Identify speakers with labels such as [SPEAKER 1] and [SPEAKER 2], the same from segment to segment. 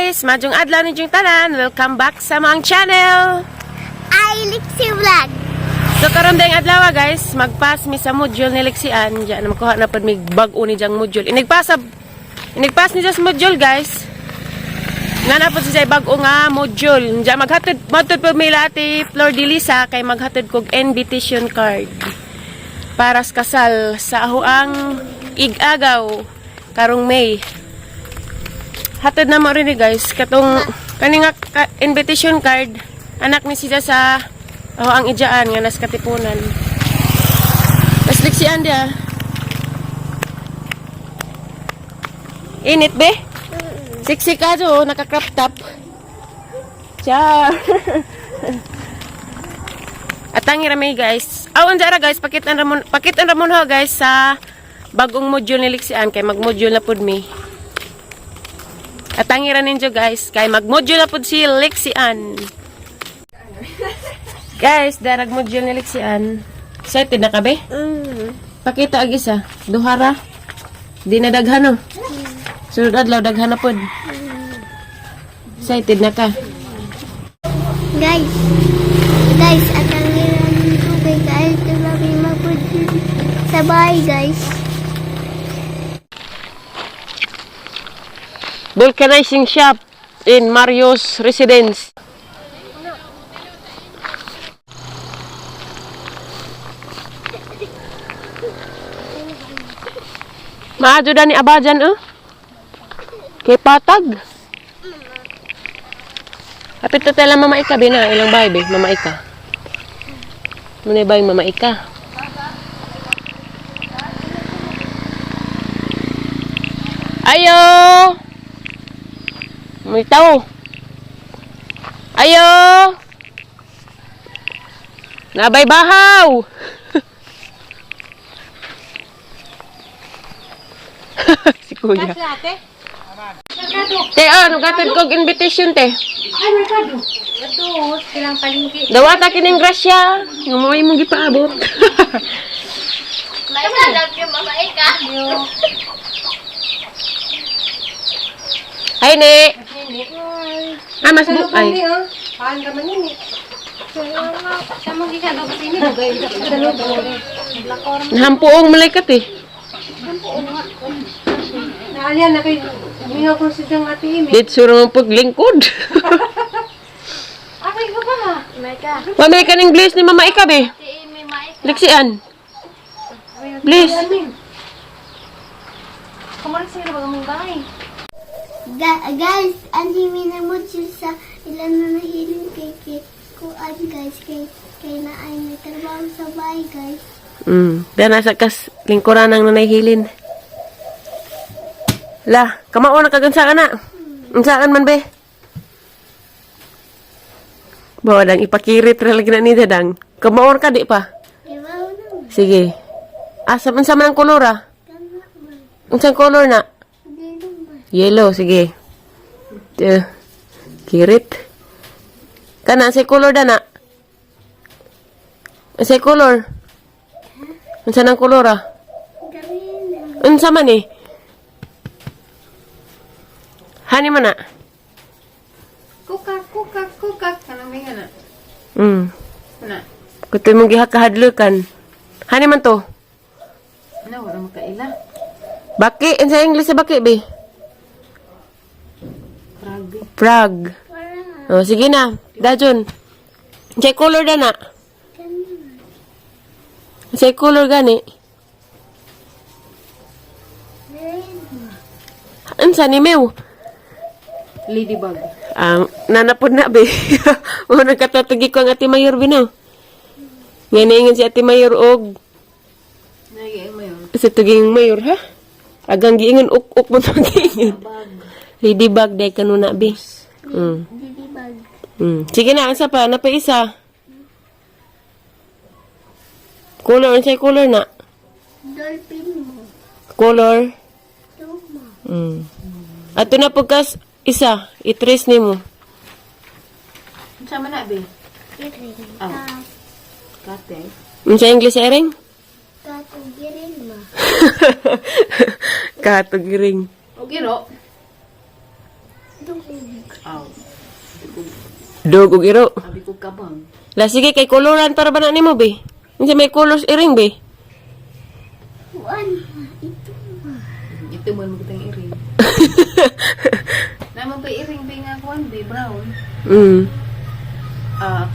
[SPEAKER 1] Guys, maayong adlaw ninyong tanan. Welcome back sa among channel.
[SPEAKER 2] Ay, Lixie Vlog.
[SPEAKER 1] So karon dayong adlaw guys, magpass mi sa module ni Lexian. Diyan na makuha na pud mig bag-o ni diyang module. Inigpass ni siya sa module, guys. Nga na pud siya bag-o nga module. Diyan maghatod matod pud mi ate Flor de Lisa kay maghatod kog invitation card para sa kasal sa ahuang igagaw karong May. Hatod na mo rin eh, guys, katong kani nga invitation card, anak ni siya sa ahuang ijaan nga nas Katipunan. Mas liksian dia. Init be? Siksi ka do, naka-crop top. Char. Atangi rami, guys. Aw, unsa ra guys, pakitan ramon ho guys sa bagong module ni Lixian kay mag-module na pud mi. Atangi ra ninyo guys, kay mag-module na pud si Lixian. Guys, darag module ni Lixian. Excited na ka be?
[SPEAKER 2] Mm.
[SPEAKER 1] Pakita ag isa. Duhara. Di na daghan no. Sunod adlaw daghan na pud. Excited na ka.
[SPEAKER 2] Guys, guys, at ang ngilan ko kay kahit mami mapud sa bahay, guys.
[SPEAKER 1] Vulcanizing shop in Mario's residence. Maadyo da ni Abajan oh. Kay patag. Apit na tayo lang Mama Ika, bina. Ilang bahay, be? Mama Ika. Muna ba yung Mama Ika? Ayo! May tao. Ayo! Nabay bahaw! Si kuya. Te, oh, nugatod kog invitation, te.
[SPEAKER 3] Ay, Mercado. Ito, silang palengke.
[SPEAKER 1] Dawata kining grasya. Nga mo imong gipaabot.
[SPEAKER 2] May love you, Mama Ika.
[SPEAKER 1] Ay, ne. Ah, mas bu ay.
[SPEAKER 3] Paan ka man yun eh. Sa mong gikan ako sini, dugay sa lubong.
[SPEAKER 1] Nahampuong malaikat eh.
[SPEAKER 3] Naalyan na kay mingaw ko si Jang Ate Amy.
[SPEAKER 1] Dito mo paglingkod.
[SPEAKER 3] Akay ko ba?
[SPEAKER 2] Maika.
[SPEAKER 1] Wa may kaning bliss ni Mama Ika, be.
[SPEAKER 2] Si Amy Maika.
[SPEAKER 1] Liksian. Bliss.
[SPEAKER 3] Kamarin sila ba among bahay?
[SPEAKER 2] Guys, ang himi na module sa ilan na nahiling kay kay kuan guys kay kay na ay may trabaho sa bahay, guys.
[SPEAKER 1] Dana sa kas lingkuran ang nanay Hilin. La, kamao na kagansa ka na. Unsaan man be? Bawa dang ipakirit ra lagi na ni dadang. Kamaon ka di pa.
[SPEAKER 2] Ibaw naman.
[SPEAKER 1] Sige. Asa man sa man ang kolor ah?
[SPEAKER 2] Tama man.
[SPEAKER 1] Unsang color na?
[SPEAKER 2] Di naman.
[SPEAKER 1] Yellow, sige. Eh, kirit. Kana sa color dana. Sa color. Unsa nang color ah?
[SPEAKER 2] Gawin na.
[SPEAKER 1] Unsa man eh? Hani man na.
[SPEAKER 3] Kukak, kukak, kukak. Kanang may nga na. Na.
[SPEAKER 1] Kutoy mong gihakahadlukan. Hani man to.
[SPEAKER 3] Ano, wala makaila.
[SPEAKER 1] Baki, unsa English sa baki be?
[SPEAKER 3] Frog.
[SPEAKER 1] Frog.
[SPEAKER 2] Parang
[SPEAKER 1] Oh, sige na. Dajon. Unsay color dana?
[SPEAKER 2] ganun.
[SPEAKER 1] Unsay color gani?
[SPEAKER 2] Green.
[SPEAKER 1] Unsa ni Mew?
[SPEAKER 3] Ladybug.
[SPEAKER 1] Ang nanapod na be. Mo nagkatatugi ko ang Ate Mayor bino. Nga naingon si Ate Mayor og
[SPEAKER 3] Nagay mo yun.
[SPEAKER 1] sa tuging mayor ha. Agang giingon uk-uk mo to giingon. Ladybug day kanuna be.
[SPEAKER 2] Didibag.
[SPEAKER 1] Sige na, asa pa na pa isa. Color, unsay color na?
[SPEAKER 2] Dolphin mo.
[SPEAKER 1] Color.
[SPEAKER 2] Tuma.
[SPEAKER 1] Ato na pagkas isa, i-trace nimo.
[SPEAKER 3] Unsa man na, be?
[SPEAKER 2] Iring.
[SPEAKER 3] Ah.
[SPEAKER 2] Ah.
[SPEAKER 3] Kate.
[SPEAKER 1] Unsa English sa ering?
[SPEAKER 2] Katugirin mo.
[SPEAKER 1] Katugiring.
[SPEAKER 3] O giro.
[SPEAKER 2] Dugog.
[SPEAKER 3] Aw.
[SPEAKER 1] Dog ug iro.
[SPEAKER 3] Abi ko kabang.
[SPEAKER 1] La sige kay koloran para ba na nimo be? Unsa may colors iring be?
[SPEAKER 2] Kuan ma. Ito ma.
[SPEAKER 3] Ito mo mo kitang iring. Naman pa iring be nga kuan be brown. Ah,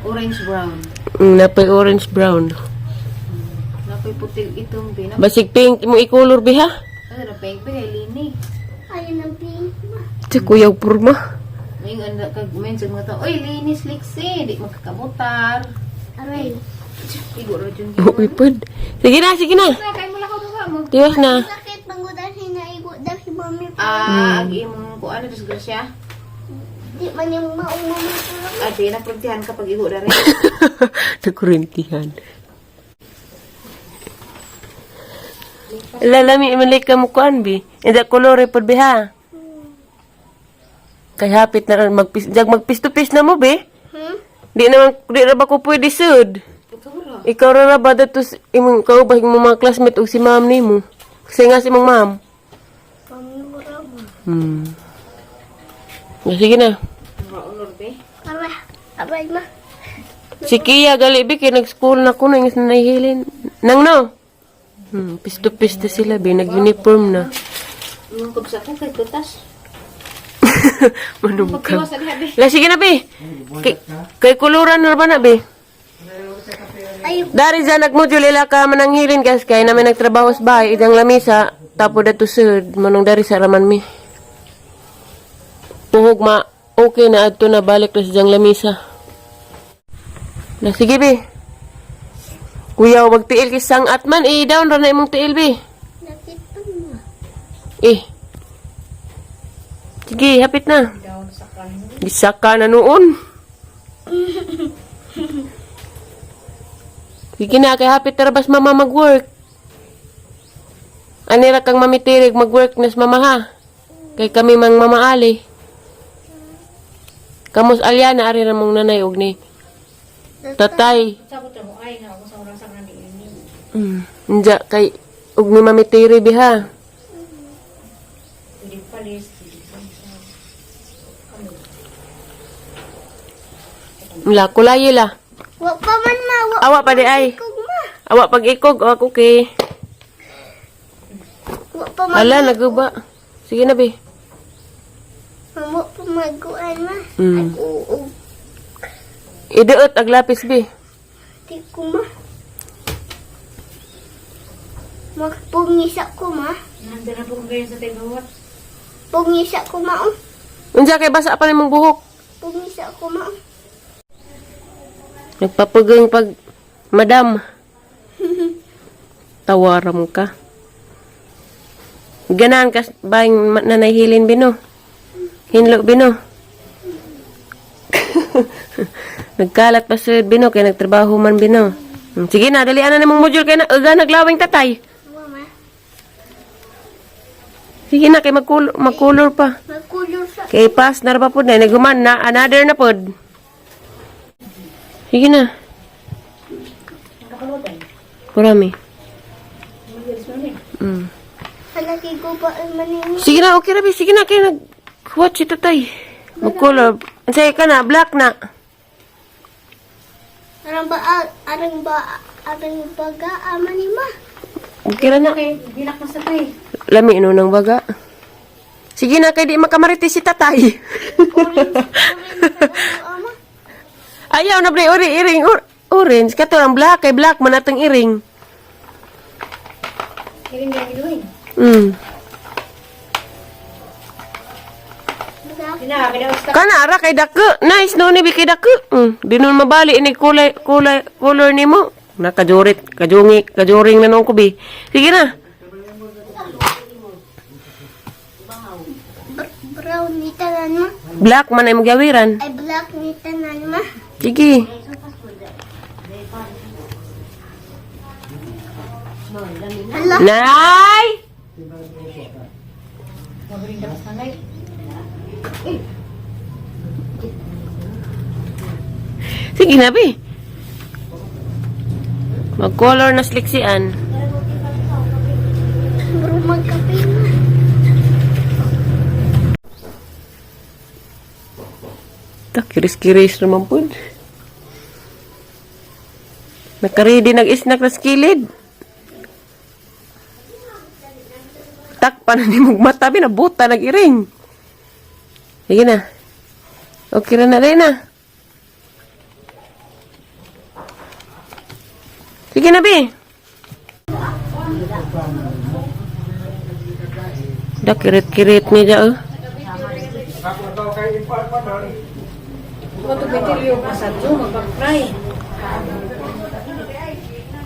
[SPEAKER 3] orange brown.
[SPEAKER 1] Napay orange brown.
[SPEAKER 3] Napay puti itong be. Napay
[SPEAKER 1] Basig pink mo i-color be ha?
[SPEAKER 3] ano na pink be kay lini.
[SPEAKER 2] Ayun ang pink ma.
[SPEAKER 1] Sa kuyaw purma.
[SPEAKER 3] May ano kag mention mga tao, oy linis liksi, di makakamutar.
[SPEAKER 2] Aray.
[SPEAKER 3] Igo ra jud.
[SPEAKER 1] Uy, pud. Sige na, sige na.
[SPEAKER 3] Na kay mo lakaw duha mo.
[SPEAKER 1] Tiwas na.
[SPEAKER 2] Sakit mangudan hinaigo daw si mami.
[SPEAKER 3] Ah, ag imong kuan disgrasya.
[SPEAKER 2] Di man yung maong mami ko lang.
[SPEAKER 3] Ate, naprantihan ka pag igo dere.
[SPEAKER 1] Nakurintihan. Lalami imalik ka mo kuan bi. Inda kolore pud bi ha. Kay hapit na ron magpis jag magpisto-pis na mo bi.
[SPEAKER 2] Hmm?
[SPEAKER 1] Di naman di ra ba ko pwede sud.
[SPEAKER 3] Ikaw ra.
[SPEAKER 1] Ikaw ra ra ba dato imong ikaw ba imong mga classmate ug si ma'am nimo? Kasi nga si imong ma'am.
[SPEAKER 2] Pamura ma.
[SPEAKER 1] Ya, sige na.
[SPEAKER 3] Ra be.
[SPEAKER 2] Aray. Aray ma.
[SPEAKER 1] Si Kia gali bi kay nag-school na kuno ingas na nahihilin. Nang no. Pisto-pisto sila bi nag-uniform na.
[SPEAKER 3] Lungkob sa ko kay kutas.
[SPEAKER 1] Manungkab.
[SPEAKER 3] Pagkiwas sa diha be.
[SPEAKER 1] La sige na bi. Kay, kay kuluran na ba na bi?
[SPEAKER 2] Ay,
[SPEAKER 1] Dari sa nagmodule ila ka mananghilin kas kay namin nagtrabaho sa bahay idang lamisa tapo dato sud manong dari sa raman mi. Puhog ma okay na adto na balik na sa diyang lamisa. Na sige bi. Kuya wag tiil kay sangat man eh down ra na imong tiil bi.
[SPEAKER 2] nakit pa ma.
[SPEAKER 1] Eh. Sige, hapit na. Gisaka na noon. Sige na, kay hapit na rabas mama mag-work. Anira kang mamitirig, mag-work nas mama ha. Kay kami mang mama Ali. Kamos alya na ari ra mong nanay og ni tatay. Nja kay og ni mamitiri biha. La kulay la.
[SPEAKER 2] Wa pa man ma. Wa
[SPEAKER 1] Awa pa di ay.
[SPEAKER 2] kog ma.
[SPEAKER 1] Awa pag ikog, awa okay.
[SPEAKER 2] Wa pa man.
[SPEAKER 1] Ala naguba. Sige na bi.
[SPEAKER 2] Wa pa maguan ma. Ay, oo.
[SPEAKER 1] Iduot ag lapis bi.
[SPEAKER 2] Di ko ma. Magpungisa ko ma.
[SPEAKER 3] Nandara po kayo sa tigawat.
[SPEAKER 2] Pungisa ko ma. Oh.
[SPEAKER 1] Unsa kay basa pa nimong buhok?
[SPEAKER 2] Pungisa ko ma. Oh.
[SPEAKER 1] Nagpapugang pag madam. Tawaram ka. Ganahan ka baing nanay Hilin bino. Hinlo bino. Nagkalat pa sa bino kay nagtrabaho man bino. Sige na, dali na namang module kay na uga naglawing tatay.
[SPEAKER 2] Wa ma.
[SPEAKER 1] Sige na kay magkulor, magkulor pa.
[SPEAKER 2] Magkulor sa.
[SPEAKER 1] Kay pass na ra pa pod na naghuman na another na pod. Sige na. Kurami.
[SPEAKER 2] Halaki ko pa ang manini.
[SPEAKER 1] Sige na, okay ra bi. Sige na kay nag watch si tatay. Magkulor. Unsay ka na, black na.
[SPEAKER 2] Arang ba arang ba arang baga ama ni ma.
[SPEAKER 1] Okay ra na.
[SPEAKER 3] Okay, bilak na sa tay.
[SPEAKER 1] Lami no nang baga. Sige na kay di makamariti si tatay.
[SPEAKER 2] Orange orange ang ama.
[SPEAKER 1] Ayaw na bre ori iring orange kato ang black kay black man atong iring.
[SPEAKER 3] Kiring lagi doing.
[SPEAKER 2] Baga.
[SPEAKER 3] Dina, kada usta.
[SPEAKER 1] Kana ara kay dako. Nice no ni bi kay dako. Di nun mabali ini kulay kulay color nimo. Nakajurit, kajungi, kajuring na noon ko bi. Sige na.
[SPEAKER 2] Brown ni tanan ma.
[SPEAKER 1] Black man ay magawiran.
[SPEAKER 2] Ay black ni tanan ma.
[SPEAKER 1] Sige.
[SPEAKER 2] Hala.
[SPEAKER 1] Nay! Sige na, bi. Mag-color na sliksian.
[SPEAKER 2] Bro magkape ma.
[SPEAKER 1] Ta kiris-kiris naman po. Naka-ready nag-snack na sa kilid. Takpan na ni mong mata, binabuta, nag-iring. Sige na. Okay na na rin na. Sige na, bi. Da, kirit-kirit niya, oh.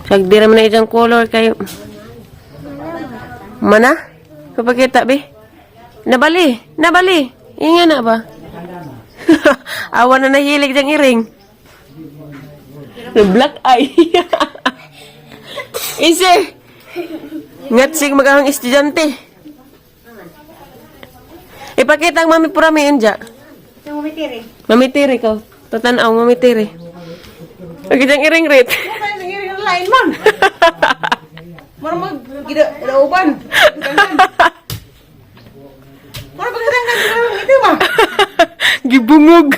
[SPEAKER 1] Sagdi naman na isang color kayo. Mana? Papakita, be. Nabali, nabali. Inga na ba? Awa na nahilig diyang iring. The black eye. Ise! Ngatsig magahang estudyante. Ipakita ang mami purami inja. Mami tiri ka. Tatanaw, mami tiri. Lagi diyang iring rate.
[SPEAKER 3] Lain man. Mara mag gida dauban. Mara pagkatanggal ng ito ba?
[SPEAKER 1] Gibungog.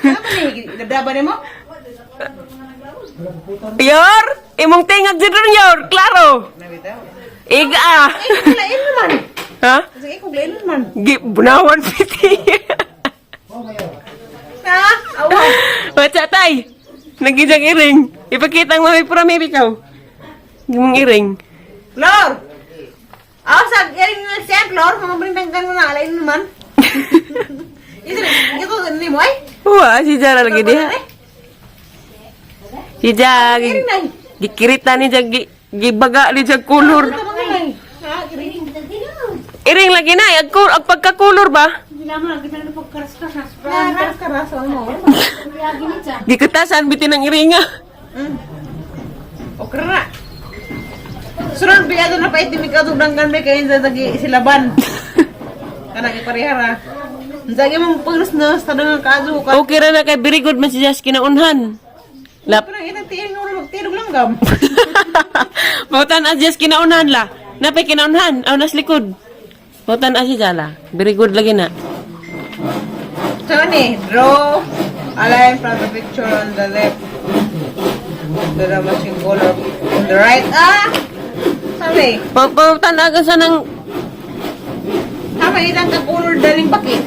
[SPEAKER 3] Ano ni gidabdaban nimo?
[SPEAKER 1] Yor! Imong tingag dyan ron, Yor! Klaro!
[SPEAKER 3] Nabitaw.
[SPEAKER 1] Iga!
[SPEAKER 3] Lain naman.
[SPEAKER 1] Ha?
[SPEAKER 3] Sige, kung lain naman.
[SPEAKER 1] Bunawan piti.
[SPEAKER 3] Ha? Awa.
[SPEAKER 1] Watsa tay! Nagijang iring. Ipakita ang mami purami ikaw. Imong iring.
[SPEAKER 3] Lor. Aw sa iring na siya, Lor, mga brindanggan mo na lain naman. Ito, ito ni mo ay.
[SPEAKER 1] Wa, si Jara lagi diha. Si Ja,
[SPEAKER 3] Iring na.
[SPEAKER 1] gikirita ni Ja, gibaga ni Ja kulor.
[SPEAKER 3] Ito mga nay. Ha, iring.
[SPEAKER 1] Iring lagi na, ag pagkakulor ba?
[SPEAKER 3] Na karas karas mo.
[SPEAKER 1] Gikutasan bitin ang iringa.
[SPEAKER 3] Okay na. Sunod bigado na pa itimig ka danggan may kayo sa tagi silaban. Kanang iparehara. Zagi mong pagros na sa dangan kazo ka.
[SPEAKER 1] Okay ra na kay very good man si Jas kinaunhan. Lap.
[SPEAKER 3] Parang itang tiil nga ulo tilog lang gam.
[SPEAKER 1] Bautan as Jas kinaunhan la. Napay kinaunhan, aw nas likod. Bautan as si Jala. Very good lagi na.
[SPEAKER 3] So ni, draw a line from the picture on the left to the matching color on the right. Ah! Sabi,
[SPEAKER 1] Bautan aga sa nang
[SPEAKER 3] tama itang ka color daling baki.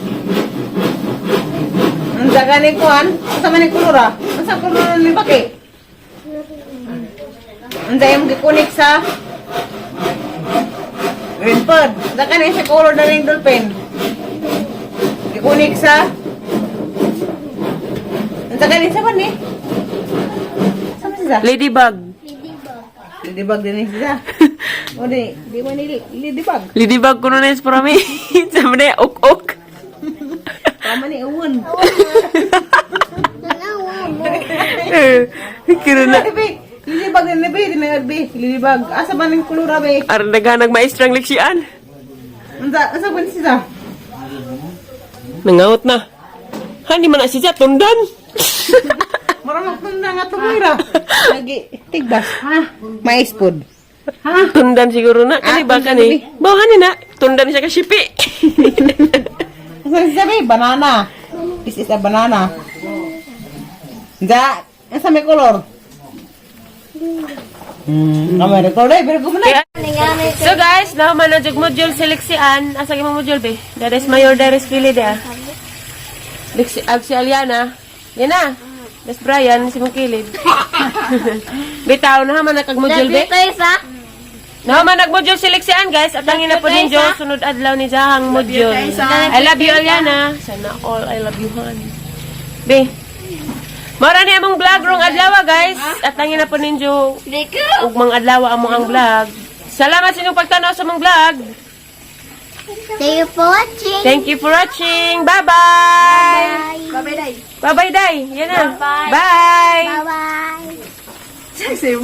[SPEAKER 3] Ang daga ni kuan, sa man ni color ah. Ang sa color ni baki. Ang dayong gikunik sa green pod. Daga ni sa color daling dolphin. Gikunik sa. Ang daga ni sa man ni. Sa man siya?
[SPEAKER 1] ladybug.
[SPEAKER 2] Ladybug.
[SPEAKER 3] Ladybug din ni siya. O di, di man ni ladybug.
[SPEAKER 1] Ladybug kuno na para mi. Sabi na ok ok.
[SPEAKER 3] Tama ni uwan.
[SPEAKER 2] Tanawa mo.
[SPEAKER 1] Eh, Kira na.
[SPEAKER 3] Ladybug din ni be, di na be, ladybug. Asa man ning kulura be?
[SPEAKER 1] Aron naghanag maestrang leksian.
[SPEAKER 3] Unsa asa man siya?
[SPEAKER 1] Nangaot na. Hani man na siya tundan.
[SPEAKER 3] Mura magtunda nga tumoy ra. Lagi tigbas. Ha? Mais pod. Ha?
[SPEAKER 1] Tundan siguro na. Kani
[SPEAKER 3] Ah,
[SPEAKER 1] ba
[SPEAKER 3] tundan
[SPEAKER 1] kani? Bawa hani na. Tundan siya ka sipi.
[SPEAKER 3] Asa siya be? Banana. This is a banana. Unsa? Asa may color? Kamera color eh, pero kumana.
[SPEAKER 1] So guys, naman na jug module seleksian. Asa imong module be? Dares mayor dares pili de. Liksi ag si Aliana. Yan na. Des Brian si mong kilid. Bitaw na man nakag module be.
[SPEAKER 2] sa?
[SPEAKER 1] Naman nag module seleksian guys. At ang ina po ninyo sunod adlaw ni Jahang module. I love you, Aliana. Sana all I love you han. Be. Mara ni among vlog rong adlaw guys. At ang ina po ninyo ug mga adlaw among ang vlog. Salamat sa inyong pagtanaw sa among vlog.
[SPEAKER 2] Thank you for watching.
[SPEAKER 1] Thank you for watching. Bye-bye.
[SPEAKER 2] Bye.
[SPEAKER 1] Bye-bye, Day. Yan na. Bye.
[SPEAKER 2] Bye-bye.
[SPEAKER 3] Say,